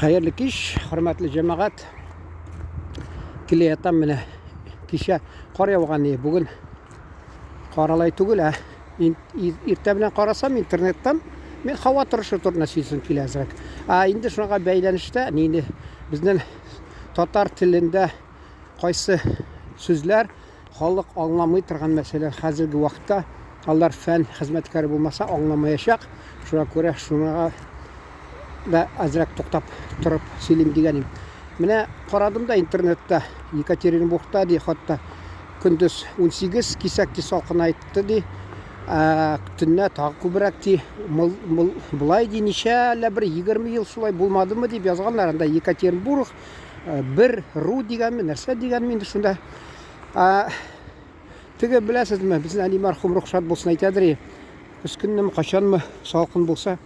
Хәерле кич, хөрмәтле җәмәгать. Килә ятам менә. Кичә кар яуган иде. Бүген кар алай түгел, ә иртә белән карасам интернеттан мин һава торышы турында сөйлисем килә әзрәк. Ә инде шуңа бәйләнештә инде безнең татар телендә кайсы сүзләр халык аңламый торган мәсьәлә хәзерге вакытта алар фән хезмәткәре булмаса аңламаячак. Шуңа күрә шуңа да әзрәк туктап торып сөйлим дигән идем. Менә карадым да интернетта Екатеринбургта ди хатта көндез 18 кисәк ди салкынайтты ди. Ә, төнлә тагы күбрәк ди. Мыл, мыл, болай ди ничә әллә бер 20 ел шулай булмадымы дип язганнар анда Екатеринбург бер ру дигәнме нәрсә дигәнме инде шунда. Ә, теге беләсезме, безнең әни мәрхүм рөхсәт булсын әйтәдер, көз көннеме кайчанмы салкын булса,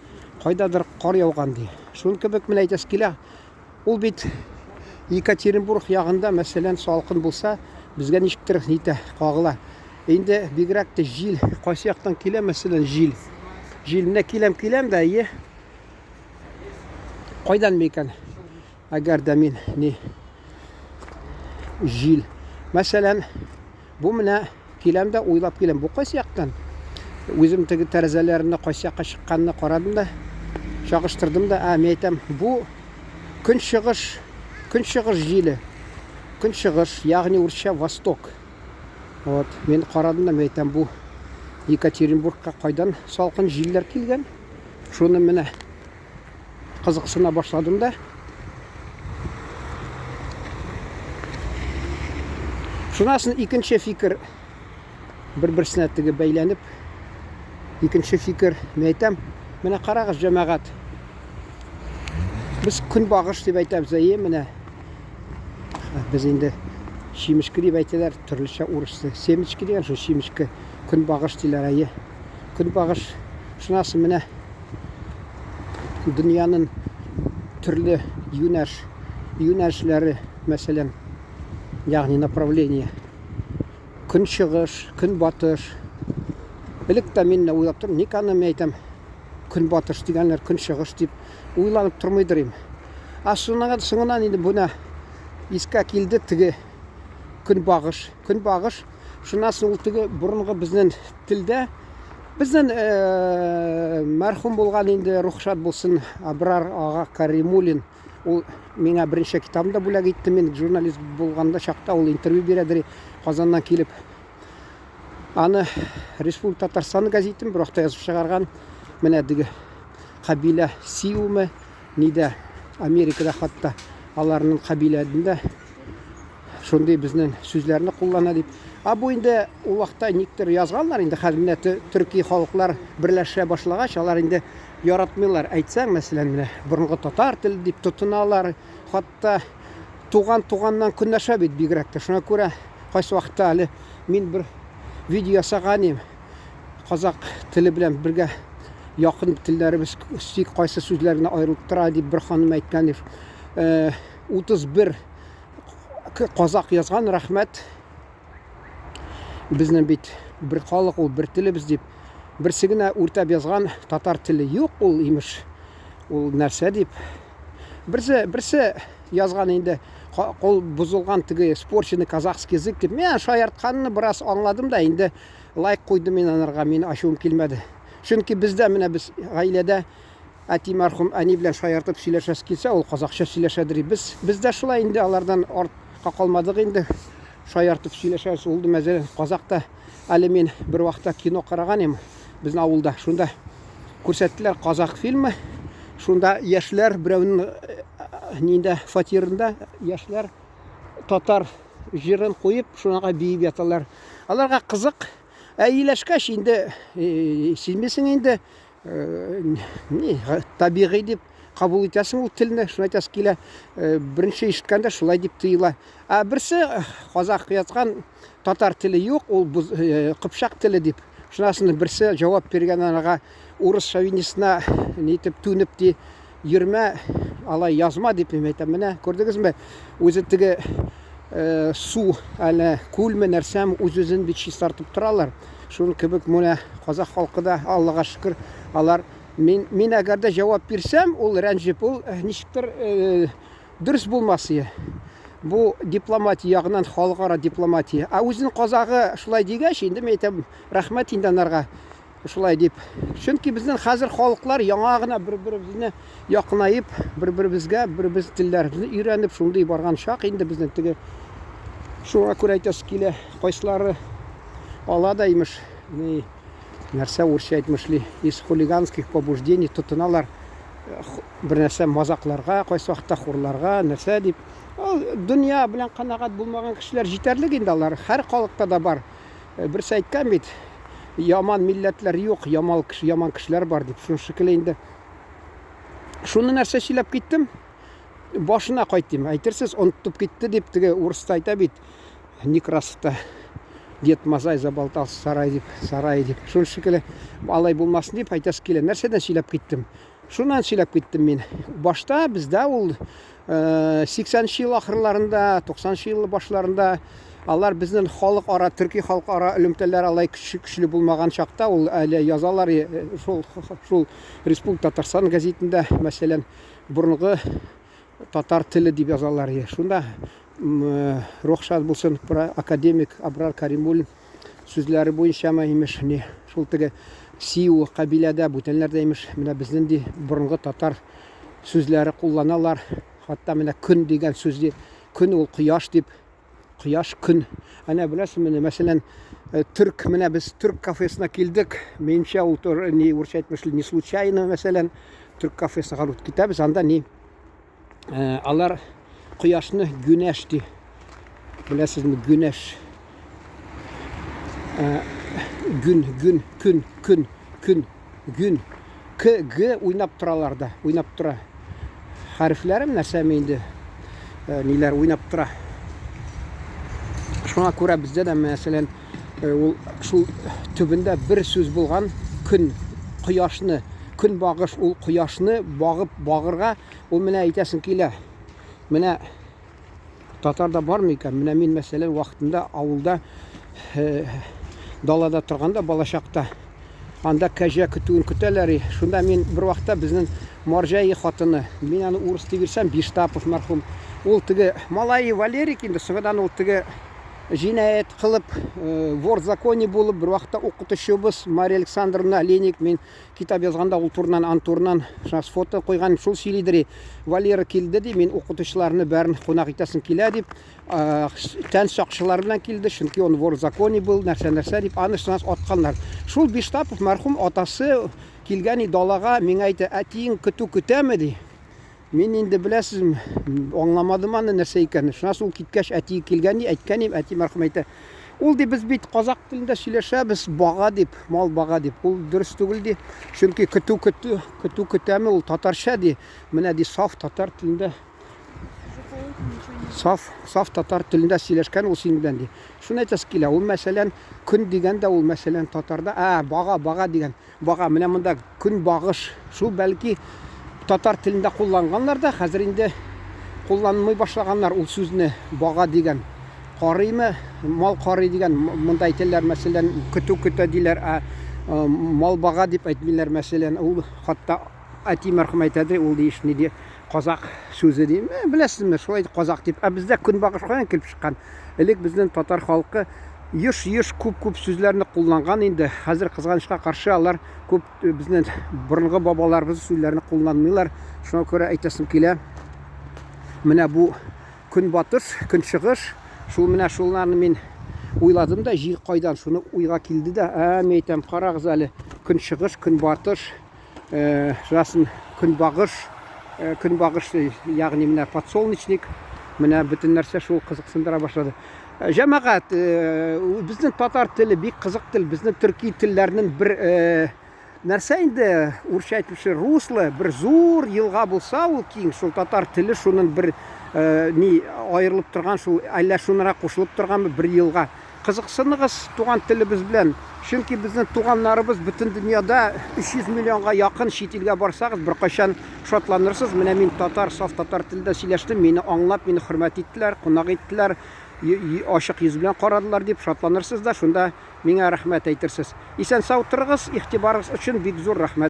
кайдадыр кар яуган ди. Шуның кебек менә әйтәсе килә. Ул бит Екатеринбург ягында, мәсәлән, салкын булса, безгә ничектер нитә, кагыла. Инде бигрәк тә җил, кайсы яктан килә, мәсәлән, җил. Җил менә киләм, киләм дә, ие. Кайдан микән? Әгәр дә мин ни җил. Мәсәлән, бу менә киләм дә уйлап киләм. Бу кайсы яктан? Үзем теге тәрәзәләрне кайсы якка чыкканны карадым да, чагыштырдым да, ә, мин әйтәм, бу көнчыгыш, көнчыгыш җиле. Көнчыгыш, ягъни урысча восток. Вот, мин карадым да, мин әйтәм, бу Екатеринбургка кайдан салкын җилләр килгән? Шуны менә кызыксына башладым да. Шуннан соң икенче фикер бер-берсенә теге бәйләнеп, икенче фикер, мин әйтәм, менә карагыз, җәмәгать. Без көнбагыш дип әйтәбез, әйе, менә. Без инде чимешке дип әйтәләр, төрлечә урысча. Семечки дигән шул чимешке, көнбагыш диләр, әйе. Көнбагыш. Шуннан соң менә дөньяның төрле юнәш, юнәлешләре, мәсәлән, ягъни направление. Көнчыгыш, көнбатыш. Элек тә мин уйлап тордым, ник аны мин әйтәм, көнбатыш дигәннәр, көнчыгыш дип уйланып тормыйдыр им. Ә соңыннан, соңыннан инде буна искә килде теге көнбагыш. Көнбагыш, шуннан соң ул теге борынгы безнең телдә Безнең э, мәрхүм булган инде рухшат булсын Абрар ага Каримуллин. Ул миңа берничә китабын да бүләк итте. Мин журналист булганда чакта ул интервью бирәдер Казаннан килеп. Аны Республика Татарстан газетын бер вакытта язып чыгарган. Менә теге кабилә Сиумы, нидә Америкада хатта аларның кабиләдендә шундый безнең сүзләрне куллана дип. А бу инде ул вакытта никтер язганнар инде хәзер менә төрки халыклар берләшә башлагач, алар инде яратмыйлар. Әйтсәң, мәсәлән, менә борынгы татар теле дип тотыналар. Хатта туган туганнан көнләшә бит бигрәк тә. Шуңа күрә кайсы вакытта әле мин бер видео ясаган идем. Казак теле белән бергә якын телләребез тик кайсы сүзләр генә аерылып тора дип бер ханым әйткән дип. 31 казак язган, рәхмәт. Безнең бит бер халык ул, бер телебез дип. Берсе генә үртәп язган, татар теле юк ул, имеш. Ул нәрсә дип. Берсе, берсе язган инде, кол бозылган теге испорченный казахский язык дип. Мин шаяртканны бераз аңладым да, инде лайк куйдым мин анарга, мин ачуым килмәде. Чөнки бездә менә без гаиләдә Әти мәрхүм әни белән шаяртып сөйләшәсе килсә, ул казакча сөйләшәдер. Без, без дә шулай инде алардан артка калмадык инде. Шаяртып сөйләшәбез. Ул мәсәлән, казак та әле мин бер вакытта кино караган идем безнең авылда. Шунда күрсәттеләр казак фильмы. Шунда яшьләр берәүнең э, ниндә фатирында яшьләр татар җырын куеп, шунага биеп яталар. Аларга кызык. Ә ияләшкәч инде э, сизмисең инде ни табигый дип кабул итәсең ул телне, шуны әйтәсе килә. Беренче ишеткәндә шулай дип тоела. Ә берсе казах язган татар теле юк, ул кыпчак теле дип. Шунасын берсе җавап биргән анага урыс шовинистына нитеп түнеп ди, йөрмә, алай язма дип мин әйтәм. Менә күрдегезме, үзе теге су әле күлме нәрсәме үз-үзен бит чистартып торалар. Шуның кебек менә казах халкы да, Аллага шөкер, алар Мин, мин әгәр дә җавап бирсәм, ул рәнҗеп, ул э, ничектер э, дөрес булмас ие. Бу дипломатия ягыннан халыкара дипломатия. Ә үзенең казагы шулай дигәч, инде мин әйтәм, рәхмәт инде анарга шулай дип. Чөнки безнең хәзер халыклар яңа гына бер-беребезне якынаеп, бер-беребезгә, бер-беребез телләребезне өйрәнеп, шундый барган чак инде безнең теге. Шуңа күрә әйтәсе килә, кайсылары ала да имеш, ни нәрсә урысча әйтмешли, из хулиганских побуждений тотыналар бер нәрсә мазакларга, кайсы вакытта хурларга, нәрсә дип. Ул дөнья белән канәгать булмаган кешеләр җитәрлек инде алар. Һәр халыкта да бар. Э, берсе әйткән бит, яман милләтләр юк, яман кеше, яман кешеләр бар дип. Шуның шикелле инде. Шуны нәрсә сөйләп киттем? Башына кайтыйм. Әйтерсез, онытып китте дип, теге урыс та әйтә бит. Некрасовта Дед Мазай заболтал сарай дип, сарай дип. Шуның шикелле алай булмасын дип әйтәсе килә. Нәрсәдән сөйләп киттем? Шуннан сөйләп киттем мин. Башта бездә ул 80 нче ел ахырларында, 90 нчы ел башларында алар безнең халык ара, төрки халык ара элемтәләр алай көчле, көчле булмаган чакта ул әле язалар шул шул Республика Татарстан гәзитендә, мәсәлән, борынгы татар теле дип язалар. Шунда рух шат булсын, академик Абрар Каримуллин сүзләре буенчамы, имеш, ни, шул теге Сиу кабиләдә, бүтәннәрдә, имеш, менә безнең ди борынгы татар сүзләре кулланалар. Хәтта менә көн дигән сүз ди, көн ул кояш дип, кояш көн. Әнә беләсеңме, менә мәсәлән, э, төрк, менә без төрк кафесына килдек. Минемчә ул ни урысча әйтмешли, не случайно, мәсәлән, төрк кафесына барып китәбез, анда ни Э, алар кояшны гүнәш ди. Беләсезме, гүнәш. Э, гүн, гүн, көн, көн, көн, гүн. К, Г уйнап торалар да, уйнап тора. Хәрефләрем нәрсәме инде? Э, ниләр уйнап тора. Шуңа күрә бездә дә, мәсәлән, ул шул төбендә бер сүз булган көн, кояшны, көнбагыш ул кояшны багып багырга Ул менә әйтәсең килә. Менә татарда бармы икән? Менә мин мәсәлән вакытында авылда э, далада торганда балачакта анда кәҗә көтүен көтәләр. Шунда мин бер вакытта безнең Марҗаи хатыны, мин аны урыс дип йөрсәм, Биштапов мәрхүм. Ул теге малай Валерик инде, соңдан ул теге җинаять кылып, э, вор в законе булып, бер вакытта укытучыбыз Мария Александровна Леник мин Китап язганда ул турыннан, ан турыннан шас фото куйган, шул сөйлидер. Валера килде ди, мин укытучыларны бәрен кунак итәсем килә дип, тән сакчылар белән килде, чөнки он вор в законе был, нәрсә-нәрсә дип, аны шуннан атканнар. Шул Биштапов мәрхүм атасы килгән и далага, миңа әйтә, әтиең көтү көтәме ди. Мин инде беләсезме, аңламадым аны нәрсә икәнен. Шуннан соң ул киткәч, әти килгән ди, әйткән идем, әти мәрхүм әйтә. Ул ди, без бит казак телендә сөйләшәбез, бага дип, мал бага дип. Ул дөрес түгел ди. Чөнки көтү көтү, көтү көтәме ул татарча ди. Менә ди саф татар телендә саф, саф татар телендә сөйләшкән ул синең белән ди. Шуны әйтәсе килә. Ул мәсәлән, көн дигәндә ул мәсәлән татарда, ә, бага, бага дигән. Бага, менә монда көнбагыш. Шул бәлки татар телендә кулланганнар да, хәзер инде кулланмый башлаганнар ул сүзне, бага дигән. Карыймы, мал карый дигән, монда әйтәләр, мәсәлән, көтү көтә диләр, ә э, мал бага дип әйтмиләр, мәсәлән, ул хатта әти мәрхүм әйтәдер, ул диш ни ди, казак сүзе ди. Э, беләсезме, шулай казак дип. Ә бездә көнбагыш каян килеп чыккан? Элек безнең татар халкы еш-еш күп-күп сүзләрне кулланган инде. Хәзер кызганычка каршы алар күп э, безнең борынгы бабаларыбыз сүзләрне кулланмыйлар. Шуңа күрә әйтәсем килә. Менә бу көнбатыш, көнчыгыш, шул менә шуларны мин уйладым да, җир кайдан шуны уйга килде дә, ә мин әйтәм, карагыз әле, көнчыгыш, көнбатыш, Э, шунасын көнбагыш, э, көнбагыш, ягъни менә подсолнечник, менә бөтен нәрсә шул кызыксындыра башлады. Э, җәмәгать, безнең татар теле бик кызык тел, безнең төрки телләрнең бер нәрсә инде, урысча әйтүче русло, бер зур елга булса ул киң, шул татар теле шуның бер ни аерылып торган, шул әллә шунара кушылып торганмы бер елга. Кызыксыныгыз туган телебез белән, чөнки безнең туганнарыбыз бөтен дөньяда 300 миллионга якын чит илгә барсагыз, беркайчан шатланырсыз. Менә мин татар, саф татар телендә сөйләштем, мине аңлап, мине хөрмәт иттеләр, кунак иттеләр, ачык йөз белән карадылар дип шатланырсыз да, шунда миңа рәхмәт әйтерсез. Исән-сау торыгыз, игътибарыгыз өчен бик зур рәхмәт.